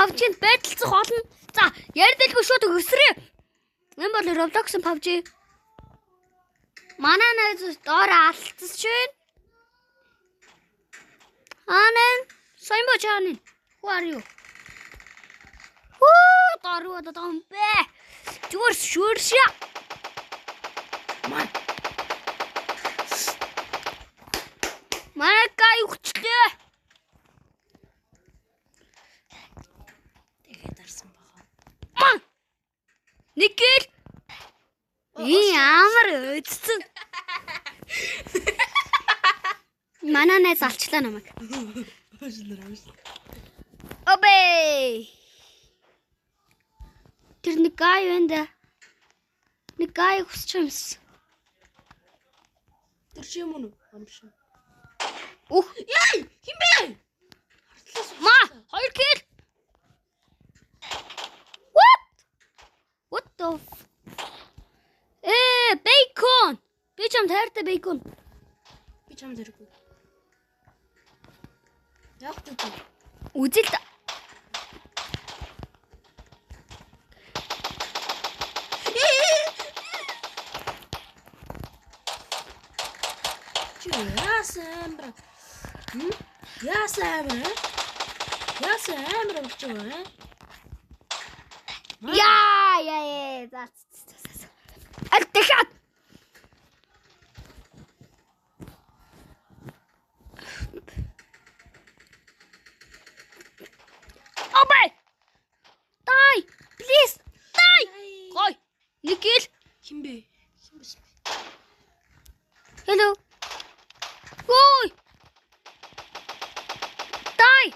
PUBG-нд байрлалцах олон. За, ярьдэлгүй шууд өсрөө. Энэ бол Roblox-ын PUBG. Манай найз доор алдсан шин. Анэн, сайн бо чааны. Who are you? Хүү, доор удаад юм бэ. Зүгээр шүршээ. Маа. Манай гай өгчлээ. Тэгээд арсан байгаа. Маа. Нэг гэл. Ий амар өдсөн. Манай найз алчлаа намайг. Уушлаа. Обей. Тэр нэг гай байна да. Нэг гай хүсч юмс. Тэр чи юм уу? Амш. Үх. Яй! Хин бэ? Хартлаас. Ма, 2 кил. What? What the бейкон. Би чамд хайртай бейкон. Би чамд хэрэггүй. Яг ч үгүй. Үзэл. Чи яасан амар? Хм? Яасан амар? Яасан амар болж байгаа юм? Яа, яа, яа. За. За. Аль дахиад. Обей. Die, please. Die. Гой. Нэг кил. Хин бэ? Хин бэ? Hello. Ой. Die.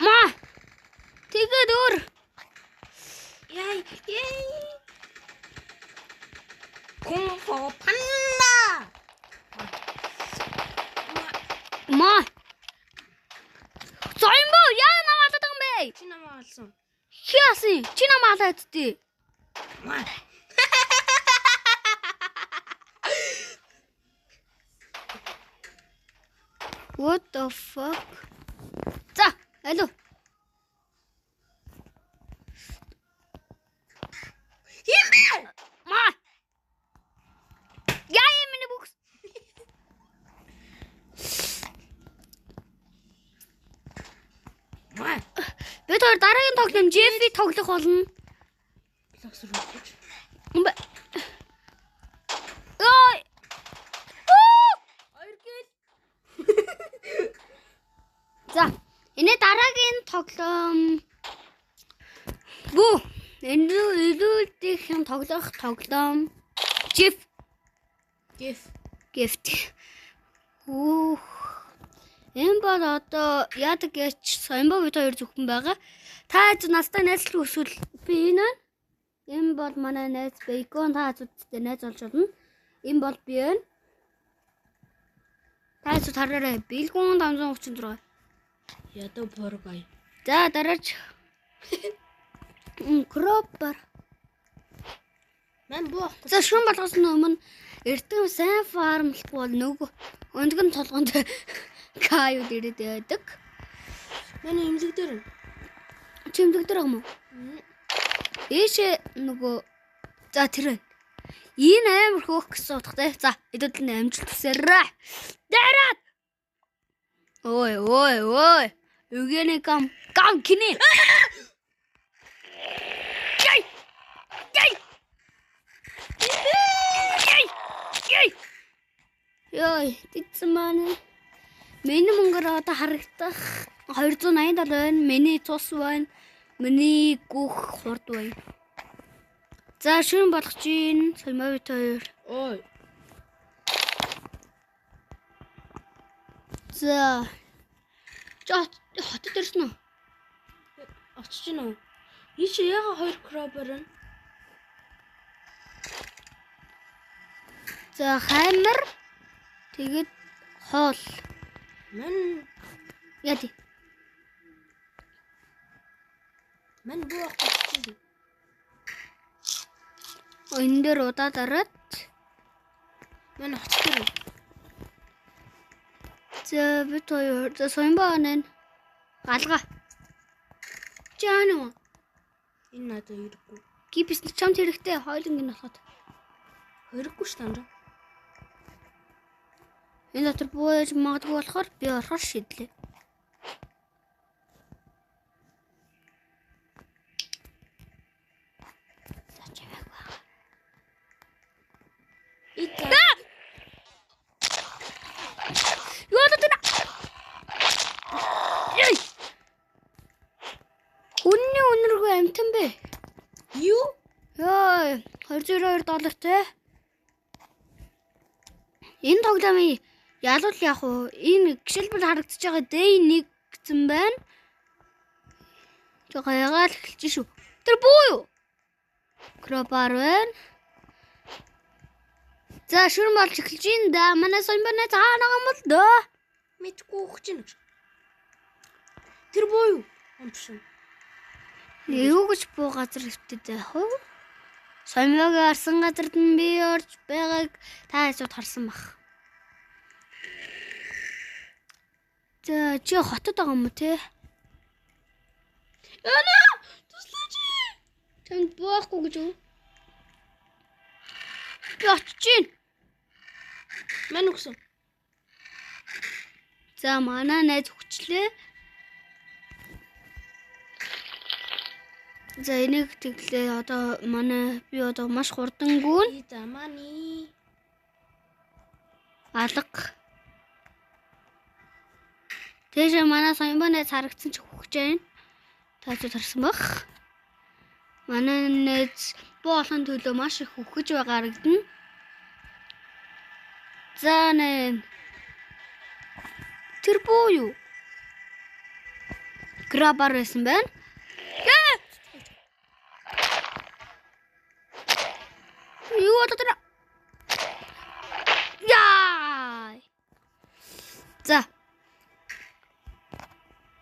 Ма. Тэгээд өөр. Яй, яй. Кунг фу панда. Ма. Зомбо яа намайг алаад байгаа юм бэ? Чи намайг алсан. Хяасан. Чи намайг алаад тээ. Маа. What the fuck? За, алло. Хин бэ? Ма. Яа юм миний бүкс. Маа. Бид хоёр дараагийн тоглоом Jeffy тоглох болно. Блокс руу очиж. Умба. Ой. Оо! Хоёр гэл. За, энэ дараагийн тоглоом Бүү. Энэ илүүдийнхэн тоглох тоглоом Jeff Геф. Gift. Хөөх. Энэ бол одоо яадаг гэж Соёмбо бид хоёр зөвхөн байгаа. Та настай найзлах хүсвэл би энэ байна. Энэ бол манай найз Бейкон, та зүудтэй найз болж болно. Энэ бол би байна. Та зүуд хараарай. Бэлгүүн 536. Ядуу боргой. За дараач. Кроппер. Ман буу авах. За шүн болгосон өмнө эрдэм сайн фармлахгүй бол нөгөө өндгөн толгоонд каюуд ирээд байдаг. Манай эмнэлэг дээр. Чи эмнэлэг дээр байгаа юм уу? Ийшээ нөгөө за тэр байна. Энэ амар хөөх гэсэн утгатай. За хэдүүл нь амжилт хүсээрэй. Дараад. Ой ой ой. Үгэний гам гам кинэ. Яй! Яй! Яй! Яй! Йой, титсэн маань. Миний мөнгөөр одоо харагдах 287 байна. Миний цус байна. Миний гүх хурд байна. За шүн болгож гин. Соймовит хоёр. Ой. За. Жо хотод ирсэн үү? Очиж гин үү? Ийш яга хоёр кробер байна? За хаймар тэгээд хоол. Ман Яа тий. Ман буу авах гэж. Энэ дээр удаа дараад Ман очих дээр. За бид хоёр за соёмбо байна. Галга. Чи аана уу? Энэ надад хэрэггүй. Гипс чамд хэрэгтэй хоёуланг нь болоход. Хэрэггүй ш танаа. Энэ дотор буу яж магадгүй болохоор би орохоор шийдлээ. За чамайг баг. Юу болоод байна? Яй! Үнний үнэргүй амтан бэ? Юу? Йой, 202 доллартай. Энэ тоглоомын ялвал яг уу энэ гişэлбэл харагдаж байгаа day 1 гэсэн байна. Жохоо ягаал эхэлж шүү. Тэр бүү юу? Кробар байна. За шүрэн болж эхэлж байна да. Манай сонь байна цаана юм бол дөө. Мэдгүй өгч чинь. Тэр буу юу? Амтшин. Юу гэж буу газар хэвтэд яах вэ? Сомьёг арсан газарт нь би орж байгааг та хэсүүд харсан бах. За чи хотод байгаа юм уу те? Ана! Туслаач. Чамд буухгүй гэж үү? Би очиж гин. Мань өгсөн. За манай найз хүчлээ. За энийг тэглээ одоо манай би одоо маш хурдан гүн. За манай алга. Тэшээ манай соёмбо найз харагдсан ч хөхж байна. Та ч харсан бах. Манай найз буу олон төлөө маш их хөхөж байгаа харагдана. За нэ. Тэр буу юу? Грабар байсан байна. Юу болоод байна? Яа! За.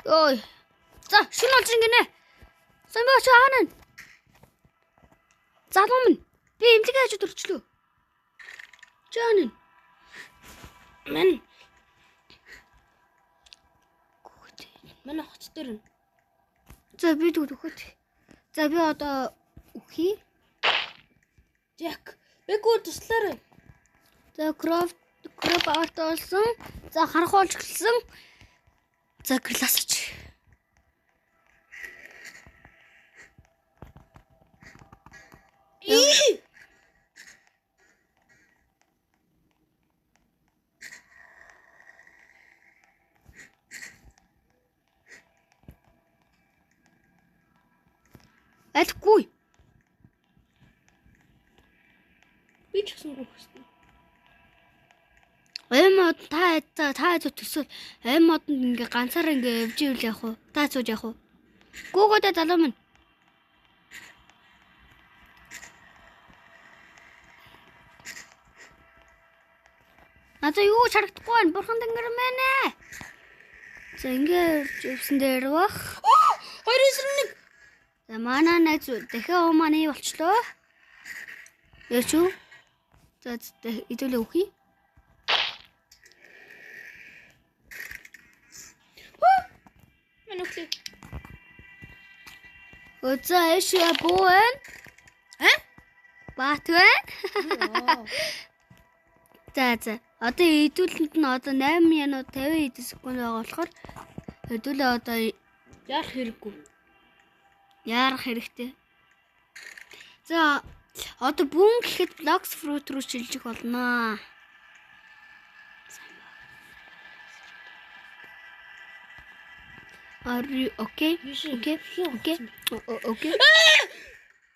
Ой. За, шүн болж гинэ. Самбаа чи хаана? Залуу минь. Би эмнэлгийн хажууд өрчлөө. Чи хаана? Мань. Манай хот дээр нь. За би төгөхөт. За би одоо үхье. Жак, бэгүү туслаарай. За кроп арт олсон. За харах болж эхэлсэн. За гласч. Альгүй. Би ч гэсэн гүхсэн. Эм мод та төсөөл эм модонд ингээ ганцаараа ингээ явж ивэл яах вэ? Та цууж яах вэ? Гүүгөөдөө залуу минь. Надад юу ч харагдахгүй байна. Бурхан тэнгэр мэн ээ. За ингээ явсан дээр бах. 291. За манай найз дахиад маань болчлоо. Яач юу? За хэдүүлээ үхье. Мань өглөө. За эш буу байна. А? Бат байна. За за. Одоо хэдүүлэнд нь одоо 8 минут 50 хэдэн секунд байгаа болохоор хэдүүлээ одоо яарах хэрэггүй. Яарах хэрэгтэй. За одоо бүүн гэхэд Blox Fruit руу шилжих болно. Are you okay? Okay. Okay. Okay.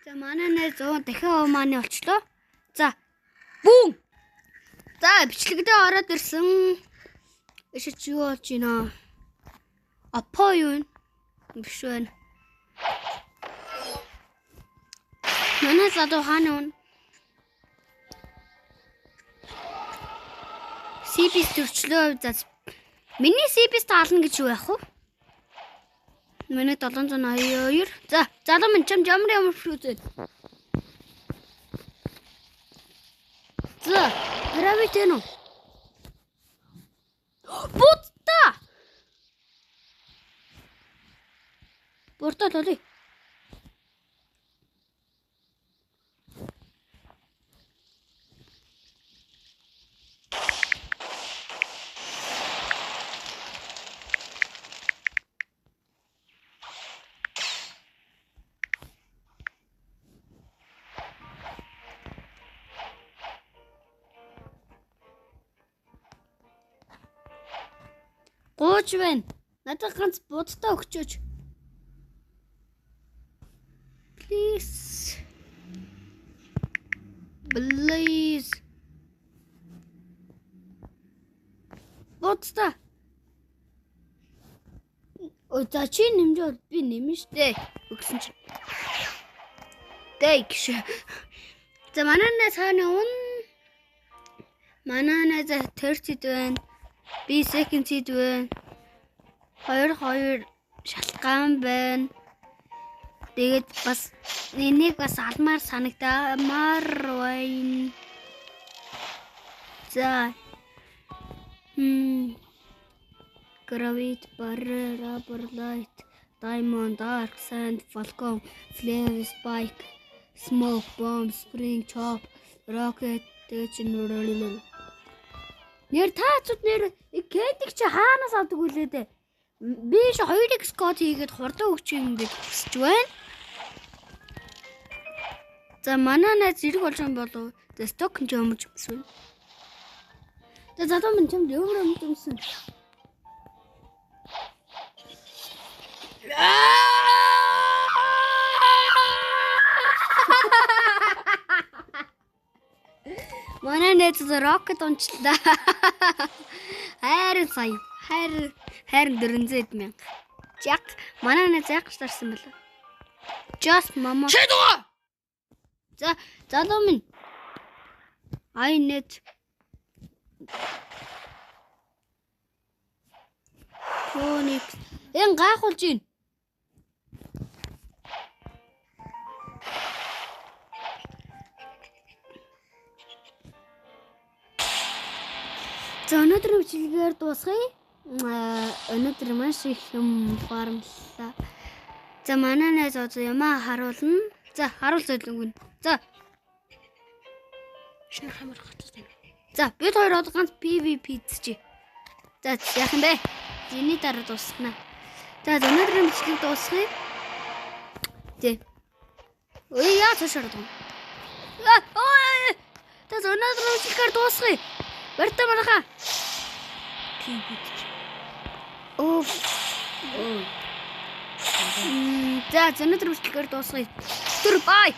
За манай найз 100 дахин маань олчлоо. За бүүн. За бичлэгдээ ороод ирсэн. Эшич юу болж байна? Апо юу вэ? Биш байна. Манай залуу хаана вэ? CBS төрчлөө. За миний CBS таална гэж юу яах вэ? Миний 782. За залуу минь чам ямар ямар фрут вэ? За гравити нэ. Будта. Портал олъё. Гууж байна. Надад ганц будтай өгчөөч. Please. Please. Будтай. Ой, за чи нэмжээ би нэмнэ штэ. Өгсөн чинь. Дэй гэж. За манай найз хаана ун? Манай найз third seed байна. Би second seed байна. 2-2 шалтгаан байна. Тэгээд бас энийг бас алмаар санагдаамаар байна. За. Gravite, Barrel, Rubber, Light, Diamond, Dark, Sand, Falcon, Flare, Spike, Smoke, Bomb, Spring, Chop, Rocket тэгээд чи нэр таацуд нэр кэдик чи хаанаас авдаг вүлээ дээ. Би ш 2x код хийгээд хурдан өгч юм гэж хүсэж байна. За манай найз зэрэг болж юм болов. За сток нь өмж өмсөн. За залуу минь чамд өөр өмж өмсөн. Манай найз рокет унчлаа. Хайр сая. Хайр 400 мянга. Жак манай найз яг гарсан болов. Just mama. Шийдвэ. За залуу минь. Ай нэт. Фоникс. Энэ гайхуулж байна. За өнөөдрийн бичлэгээр дуусгая. Өнөөдөр маш их юм farm лаа. За манай найз одоо юмаа харуулна. За харуул зөөлөнгүн. За. Шинэ хамар гоцтой байна. За бид хоёр одоо ганц PVP хийчихье. За яах юм бэ? Энэний дараа дуусгана. За өнөөдрийн бичлэг дуусгая. Тэ. Ой яа цааш ордог юм. Ой. За өнөөдрийн бичлэгээр дуусгая. Баяртай манайхаа. PVP. Оо. За өнөөдрийн бичлэгээр дуусгая. Түр бай.